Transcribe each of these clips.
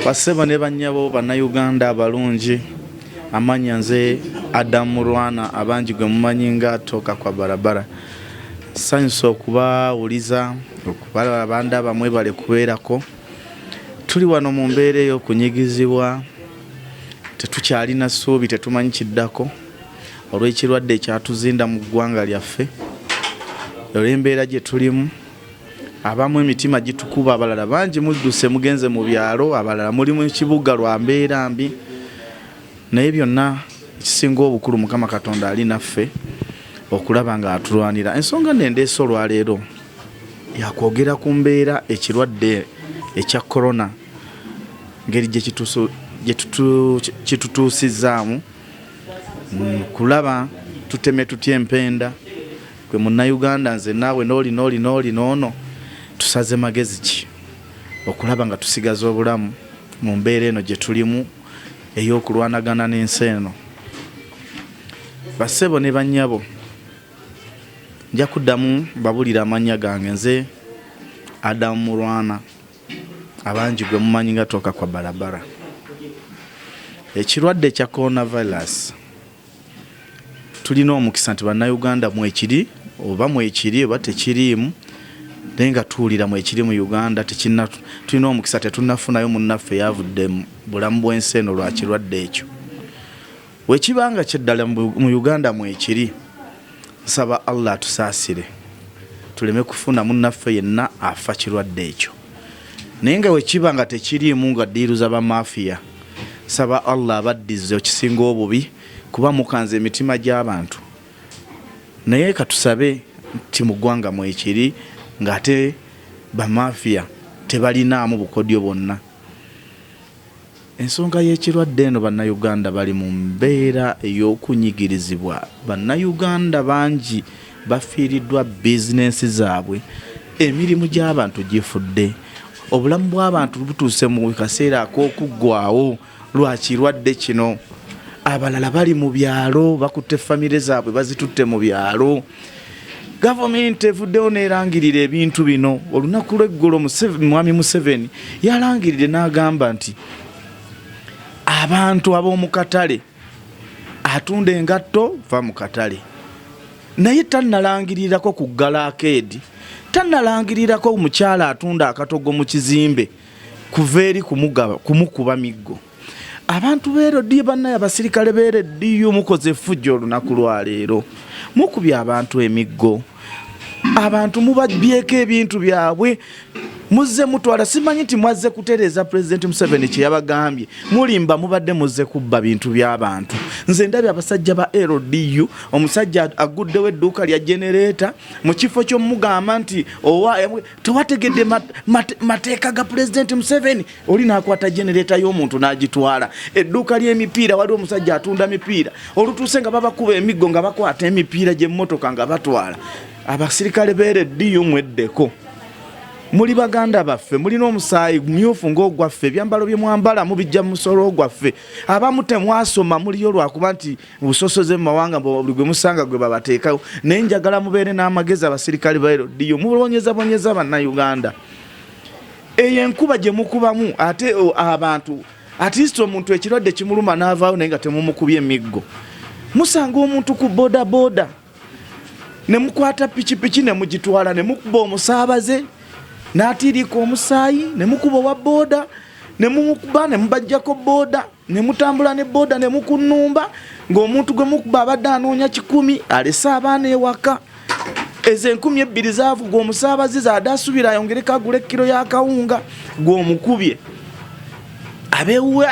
Bassebo ne bannyabo Bannayuganda abalungi, amannya nze Adam Mulwana, abangi gwe mumanyi nga Toka kwa Barabara. Nsanyuse okubawuliza, okubalaba, bandaba, mwebale kubeerako. Tuli wano mu mbeera ey'okunyigizibwa, tetukyalina ssuubi, tetumanyi kiddako olw'ekirwadde ekyatuzinda mu ggwanga lyaffe, olw'embeera gye tulimu. Abamu emitima gitukuba, abalala bangi mudduse mugenze mu byalo, abalala muli mu kibuga lwa mbeera mbi. Naye byonna ekisinga obukulu, Mukama Katonda ali naffe okulaba nga atulwanira. Ensonga nendeesa olwaleero yakwogera ku mbeera ekirwadde ekya corona ngeri gye kitutuusizaamu, kulaba tuteme tutya empenda. Gwe Munnayuganda, nze naawe n'oli n'oli n'oli n'ono, tusaze magezi ki okulaba nga tusigaza obulamu mu mbeera eno gye tulimu ey'okulwanagana n'ensi eno? Bassebo ne bannyabo, nja kuddamu mbabulira amannya gange. Nze Adamu Mulwana, abangi gwe mumanyi nga Toka kwa Barabara. Ekirwadde ekya coronavirus, tulina omukisa nti Bannayuganda mwekiri oba mwekiri oba tekiriimu, naye nga tuwulira mwekiri mu Uganda. Tulina omukisa tetunnafunayo munnaffe yavudde mu bulamu bw'ensi eno lwa kirwadde ekyo. Wekibanga kyeddala mu Uganda mwekiri, nsaba Allah atusaasire tuleme kufuna munnaffe yenna afa kirwadde ekyo. Naye nga wekiba nga tekiriimu, nga ddiiruza bamafiya, nsaba Allah abaddize okisinga obubi, kuba mukanze emitima gy'abantu. Naye katusabe nti mu ggwanga mwekiri, ng'ate bamafiya tebalinaamu bukodyo bwonna. Ensonga y'ekirwadde eno, Bannayuganda bali mu mbeera ey'okunyigirizibwa. Bannayuganda bangi bafiiriddwa bizinensi zaabwe, emirimu gy'abantu gifudde, obulamu bw'abantu butuuse mu kaseera ak'okuggwawo lwa kirwadde kino. Abalala bali mu byalo, bakutte famire zaabwe bazitutte mu byalo. Gavumenti evuddewo n'erangirira ebintu bino. Olunaku lw'eggulo Mwami Museveni yalangiridde n'agamba nti abantu ab'omu katale, atunda engatto va mu katale, naye tannalangirirako kuggala akeedi, tannalangirirako omukyala atunda akatogo mu kizimbe kuva eri kumukuba miggo. Abantu b'LDU bannaye, abasirikale b'LDU, mukoze effujjo olunaku lwaleero, mukubye abantu emiggo, abantu mubabyeko ebintu byabwe, muzze mutwala. Simanyi nti mwazze kutereeza Pulezidenti Museveni kye yabagambye. Mulimba, mubadde muzze kubba bintu by'abantu. Nze ndabye abasajja ba LDU, omusajja aguddewo edduuka lya genereeta, mu kifo ky'omugamba nti owa tewategedde mateeka ga Pulezidenti Museveni, oli n'akwata genereeta y'omuntu n'agitwala. Edduuka ly'emipiira, waliwo omusajja atunda mipiira, olutuuse nga babakuba emiggo nga bakwata emipiira gy'emmotoka nga batwala. Abasirikale ba LDU, mweddeko, muli baganda baffe, mulina omusaayi myufu ng'ogwaffe, ebyambalo bye mwambala mubijja mu musolo gwaffe. Abamu temwasoma, muliyo lwakuba nti busosoze mu mawanga, buli gwe musanga gwe babateekawo. Naye njagala mubeere n'amagezi. Abasirikale ba LDU, mubonyezabonyeza Bannayuganda. Eyo enkuba gye mukubamu ate abantu, at least omuntu ekirwadde kimuluma n'avaawo, naye nga temumukubye emiggo. Musanga omuntu ku bodaboda ne mukwata pikipiki ne mugitwala, ne mukuba omusaabaze n'atiirika omusaayi, ne mukuba owa booda, ne mumukuba ne mubajjako booda, ne mutambula ne booda ne mukunumba, ng'omuntu gwe mukuba abadde anoonya 100, alese abaana ewaka. Ezo 2000 zaavuga omusaabaze zaadde asuubira ayongereko agula ekkiro y'akawunga, gw'omukubye. Abeewuwe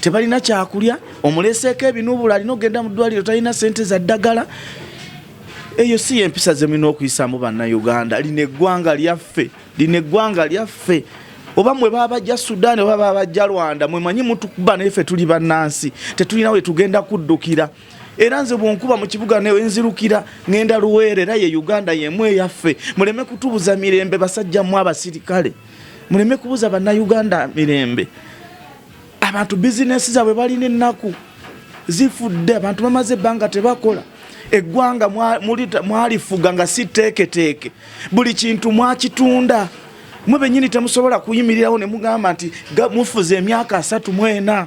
tebalina kyakulya, omuleseeko ebinuubula, alina okugenda mu ddwaliro, talina sente za ddagala. Eyo si yempisa ze mulina okuyisaamu Bannayuganda. Lino eggwanga lyaffe, lino eggwanga lyaffe. Oba mwe babajja Sudan oba babajja Rwanda, mwemanyi mutukuba, naye ffe tuli bannansi, tetulina we tugenda kuddukira. Era nze bwonkuba mu kibuga nenzirukira ngenda Luweero, era ye Uganda yemu eyaffe. Muleme kutubuza mirembe, basajja mmwe abasirikale, muleme kubuza Bannayuganda mirembe. Abantu bizinesi zaabwe balina ennaku, zifudde, abantu bamaze ebbanga tebakola. Eggwanga mwalifuga nga si teeketeeke, buli kintu mwakitunda. Mwe bennyini temusobola kuyimirirawo ne mugamba nti mufuze emyaka 34,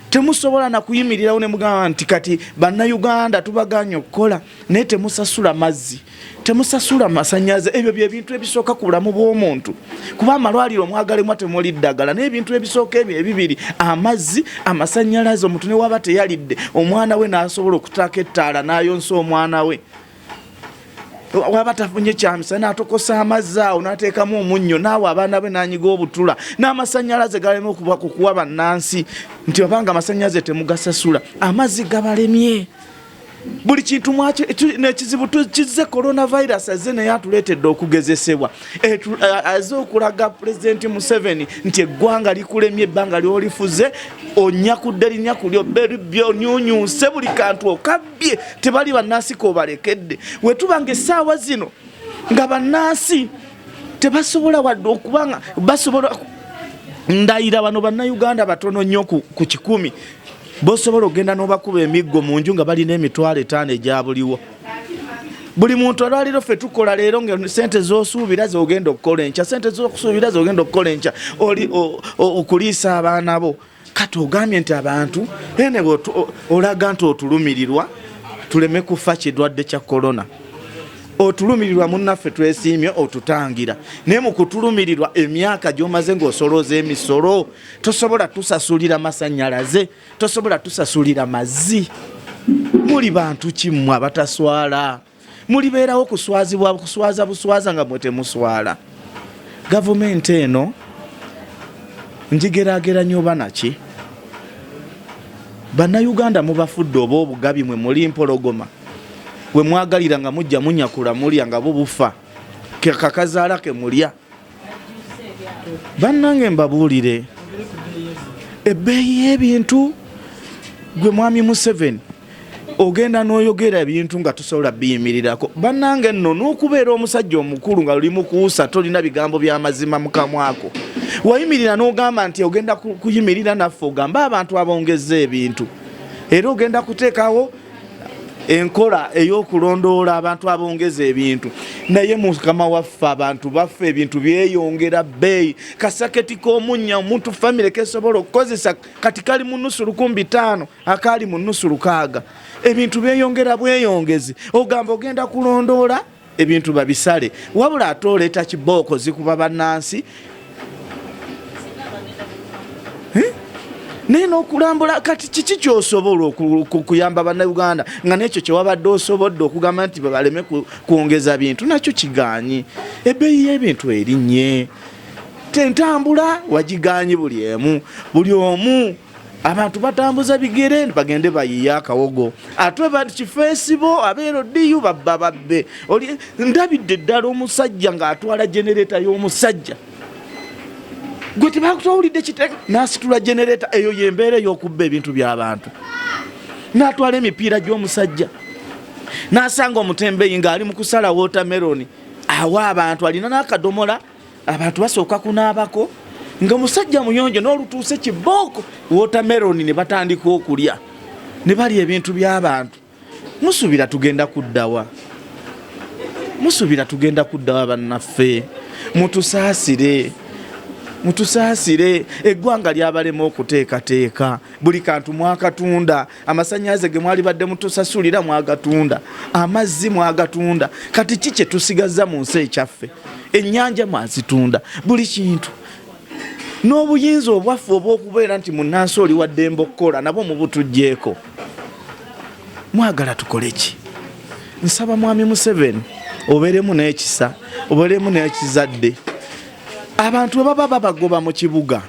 temusobola na kuyimirirawo ne mugamba nti kati Bannayuganda tubaganye okukola, naye temusasula mazzi, temusasula masannyalaze. Ebyo bye bintu ebisooka ku bulamu bw'omuntu, kuba amalwaliro mwagalemwa temuli ddagala, naye ebintu ebisooka ebyo ebibiri, amazzi, amasannyalaze, omuntu ne waba teyalidde omwana we n'asobola okutaako ettaala n'ayonsa omwana we, waba tafunye kyamisana n'atokosa amazzi awo n'ateekamu omunnyo naawe abaana be n'anyiga obutula, n'amasannyalaze galeme okuwa bannansi nti obanga amasannyalaze temugasasula, amazzi gabalemye, buli kintu n'ekizibu kizze. Coronavirus azze naye atuleetedde okugezesebwa, azze okulaga Pulezidenti Museveni nti eggwanga likulemye, ebbanga lyolifuze onyakudde linyakulyo onyunyunse buli kantu okabbye, tebali bannansi kobalekedde. Wetuba nga essaawa zino nga bannansi tebasobola wadde okubanga basobola ndayira, bano Bannayuganda batono nnyo ku 100 bosobola okugenda n'obakuba emiggo mu nju nga balina 50,000 egya buliwo. Buli muntu olwaliro ffe tukola leero nga sente z'osuubira z'ogenda okukola enkya, sente z'okusuubira z'ogenda okukola enkya, oli okuliisa abaana bo. Kati ogambye nti abantu ene olaga nti otulumirirwa tuleme kufa kirwadde kya korona, otulumirirwa munnaffe, twesiimye otutangira, naye mu kutulumirirwa emyaka gy'omaze ng'osolooza emisolo tosobola tusasulira masannyalaze, tosobola tusasulira mazzi. Muli bantu ki mmwe abataswala? Mulibeerawo kuswazibwa kuswaza buswaza nga mwe temuswala. Gavumenti eno ngigeraageranya oba naki? Bannayuganda mubafudde oba obugabi, mwe muli mpologoma we mwagalira nga mujja munyakula mulya nga bo bufa kakazaala ke mulya. Bannange, mbabuulire ebbeeyi y'ebintu. Gwe Mwami Museveni ogenda n'oyogera ebintu nga tosobola biyimirirako. Bannange nno, n'okubeera omusajja omukulu nga oli mukuusa, tolina bigambo by'amazima mu kamwako. Wayimirira n'ogamba nti ogenda kuyimirira naffe ogambe abantu abongeza ebintu, era ogenda kuteekawo enkola ey'okulondoola abantu abongeza ebintu. Naye mukama waffe, abantu baffe, ebintu byeyongera bbeeyi. Kasaketi k'omunnya omuntu famire kesobola okukozesa kati kali mu nusu 1500, akaali mu nusu 600. Ebintu byeyongera bweyongezi. Ogamba ogenda kulondoola ebintu babisale, wabula ate oleeta kibooko zikuba bannansi. Naye n'okulambula kati kiki kyosobola okuyamba Bannayuganda nga nekyo kyewabadde osobodde okugamba nti baleme kwongeza bintu nakyo kiganyi? Ebbeeyi y'ebintu erinnye, tentambula wagiganyi, buli emu buli omu abantu batambuza bigere bagende bayiye akawogo, ate kifeesibo abeera oddiyu babba babbe. Ndabidde ddala omusajja ng'atwala genereta y'omusajja gwe tebakutawulidde kiteeka n'asitula genereta eyo. Yembeera ey'okubba ebintu by'abantu, n'atwala emipiira gy'omusajja, n'asanga omutembeyi ng'ali mu kusala watermelon awa abantu, alina n'akadomola, abantu basooka kunaabako nga musajja muyonjo, n'olutuuse kibooko watermelon ne batandika okulya ne balya ebintu by'abantu. Musuubira tugenda kuddawa? Musuubira tugenda kuddawa? Bannaffe, mutusaasire, mutusaasire. Eggwanga lyabalema okuteekateeka. Buli kantu mwakatunda. Amasanyalaze ge mwali badde mutusasulira mwagatunda, amazzi mwagatunda. Kati ki kye tusigaza mu nsi ekyaffe? Ennyanja mwazitunda, buli kintu, n'obuyinza obwaffe obw'okubeera nti munnansi oli waddembe okukola nabwo mubutuggyeko. Mwagala tukole ki? Nsaba Mwami Museveni obeeremu n'ekisa, obeeremu n'ekizadde. Abantu bwe baba babagoba mu kibuga,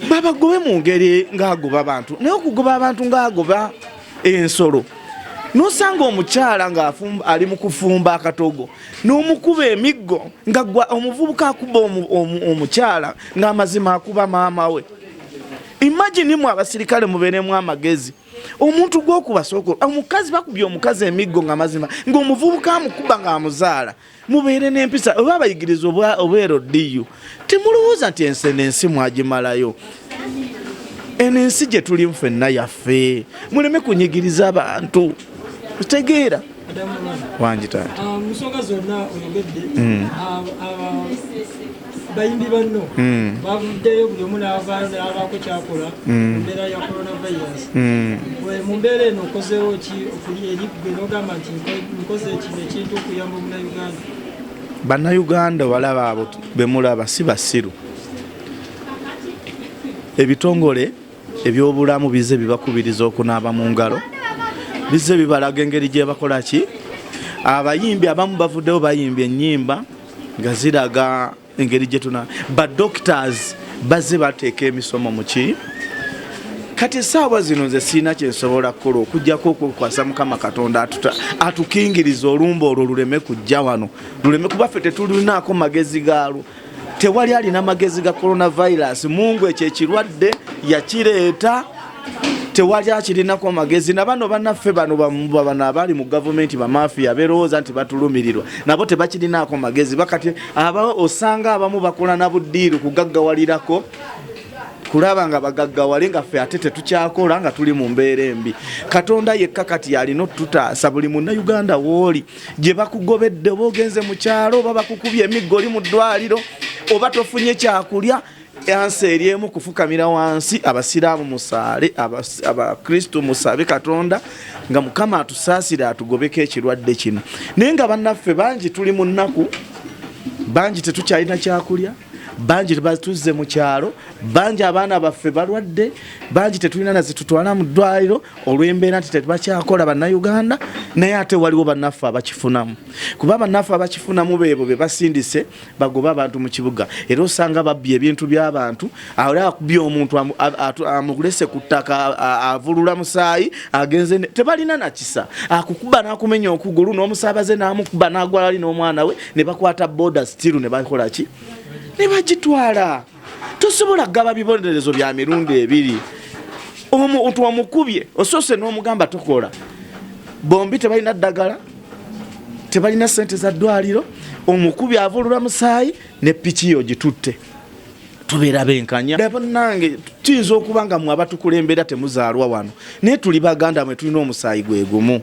babagobe mu ngeri ng'agoba abantu, naye okugoba abantu ng'agoba ensolo, nosanga omukyala ng'afumba, ali mu kufumba akatogo n'omukuba emiggo, nga gwa omuvubuka akuba omukyala ng'amazima akuba maama we. Imagine mu abasirikale mubeeremu amagezi. Omuntu gwokuba sooka omukazi, bakubye omukazi emiggo nga mazima ng'omuvubuka amukuba ng'amuzaala. Mubeere n'empisa oba abayigiriza obeera oddiyu. Temulowooza nti ensi n'ensi mwagimalayo. Eno ensi gye tulimu ffenna yaffe. Muleme kunyigiriza abantu, tegeera. Wangi taata. Ah, mu nsonga zonna oyogedde ah, ah, bayimbi banno bavuddeyo buli omu n'avaayo n'abaako kyakola mu mbeera ya coronavirus. Mu mbeera eno okozeewo ki okuli eri ggwe n'ogamba nti nkoze kino ekintu okuyamba omunnayuganda? Bannayuganda balaba abo bemulaba si basiru. Ebitongole ebyobulamu bize bibakubiriza okunaaba mu ngalo, bize bibalaga engeri gye bakola ki. Abayimbi abamu bavuddeyo bayimbye ennyimba nga ziraga engeri gye tuna. Ba doctors bazze bateeka emisomo mu ki. Kati essaawa zino nze sirina kye nsobola kukola okuggyako okwekwasa Mukama Katonda atukingiriza olumbe olwo luleme kujja wano, luleme kuba ffe tetulinaako magezi gaalwo. Tewali alina magezi ga coronavirus. Mungu ekyo ekirwadde yakireeta, tewali akirinako magezi. Na bano bannaffe bano bano abali mu gavumenti bamafiya berowooza nti batulumirirwa, nabo tebakirinaako magezi. Bakati aba osanga abamu bakola na buddiiru kugaggawalirako kulaba nga bagaggawale, nga ffe ate tetukyakola nga tuli mu mbeera embi. Katonda yekka kati yalina otutaasa. Buli munnayuganda wooli gye bakugobedde, oba ogenze mu kyalo, oba bakukubye emiggo oli mu ddwaliro, oba tofunye kyakulya, ansi eri emu kufukamira wansi. Abasiraamu musaale, abakristu musabe Katonda nga Mukama atusaasire atugobeko ekirwadde kino. Naye nga bannaffe bangi tuli mu nnaku, bangi tetukyalina kyakulya, bangi batuzze mu kyalo, bangi abaana baffe balwadde, bangi tetulina nazitutwala mu ddwaliro olw'embeera nti tebakyakola bannayuganda. Naye ate waliwo bannaffe abakifunamu, kuba bannaffe abakifunamu beebo be basindise bagoba abantu mu kibuga, era osanga babbye ebintu by'abantu. Era akubye omuntu amulese ku ttaka avulula musaayi agenze, tebalina nakisa, akukuba n'akumenya okugulu n'omusaabaze n'amukuba n'agwala ali n'omwana we, ne bakwata boda stiru ne bakola ki, ne bagitwala. Tosobola kugaba bibonerezo bya mirundi ebiri. Omuntu omukubye osoose n'omugamba tokola, bombi tebalina ddagala, tebalina sente za ddwaliro, omukubi avulula musaayi ne piki yo gitutte. Tubeera benkanya bannange. Kiyinza okuba nga mwe abatukulembera temuzaalwa wano, naye tuli baganda mwe, tulina omusaayi gwe gumu.